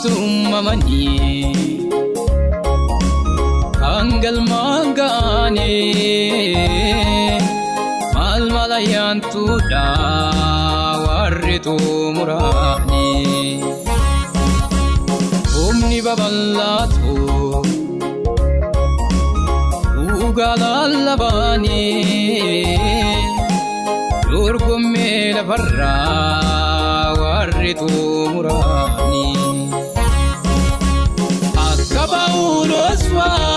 Hayyootti uumamanii kan galmaan ga'anii maal maal ayyaantuudha warri xumuranii. Humni babal'aatu dhugaa lallabanii dorgommee lafarraa warri xumuranii. Akka Phaawulos fa'aa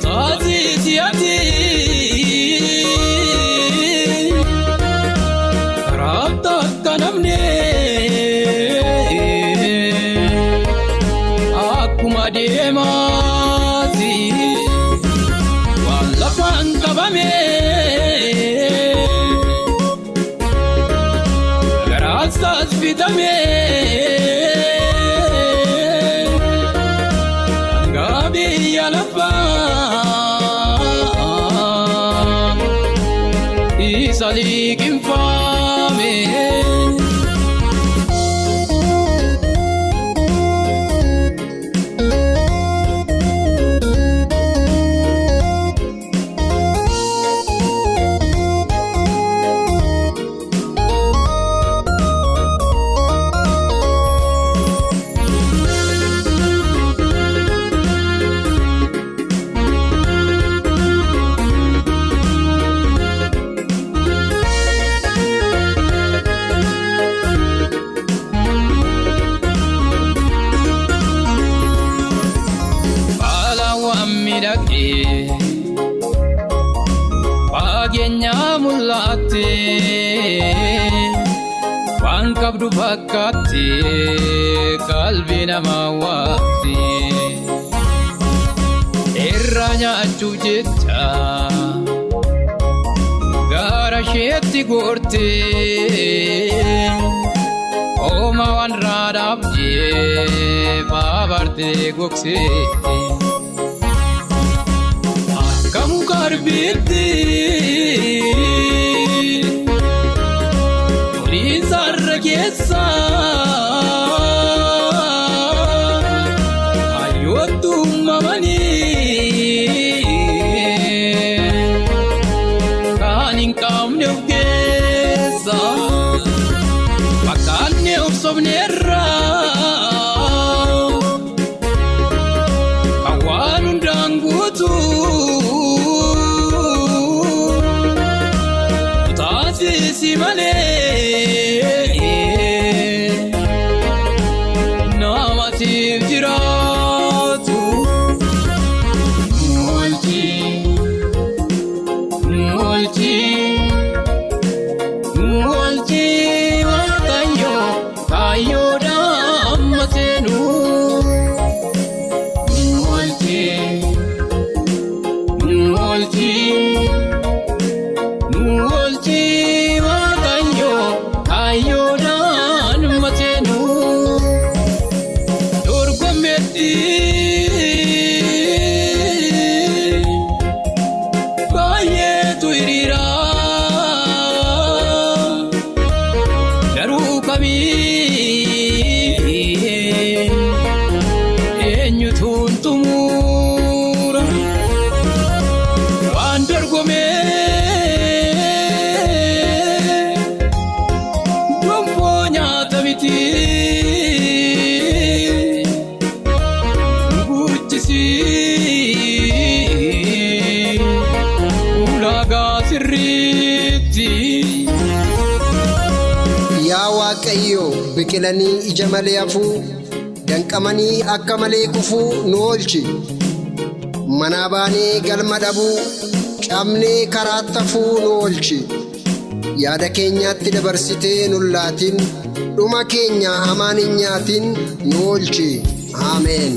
taasisi ati karaa takka namni akkuma deemaati waan lafaan qabame garaasaas bitame dhangaa biyya lafaa isa liqimfame. Baala waan miidhagdee fageenya mul'atte waan qabdu fakkaatti qalbii namaa waatti irraa nyaachuuf jecha gara isheetti gorte hooma waan raadhaabdee baabarte gogseete. Akka muka arbiitti toliisarra keessa hayyootti uumamanii kan hin qabne of keessa fakkaanne of sobneerra kan waan hundaan guutuu taasisi malee namatiif jiraatu. Mulchi, mulchi, mulchi, Waaqayyo kaayyoodhaan amma seenuu. Mulchi, mulchi, mulchi, Waaqayyo kaayyoodhaan amma seenuu. Dorgommeetti baay'eetu hiriira garuu kamii eenyutu xumura waan dorgomee gonfoo nyaata miti. Guchisii ulaagaa sirriitti. Yaa Waaqayyo, biqilanii ija malee hafuu, danqamanii akka malee kufuu nu oolchi. Manaa baanee galma dhabuu, cabnee karaatti hafuu nu oolchi. Yaada keenyaatti dabarsitee nun laatin, dhuma keenya hamaan hin nyaatin, nu oolchi. Ameen.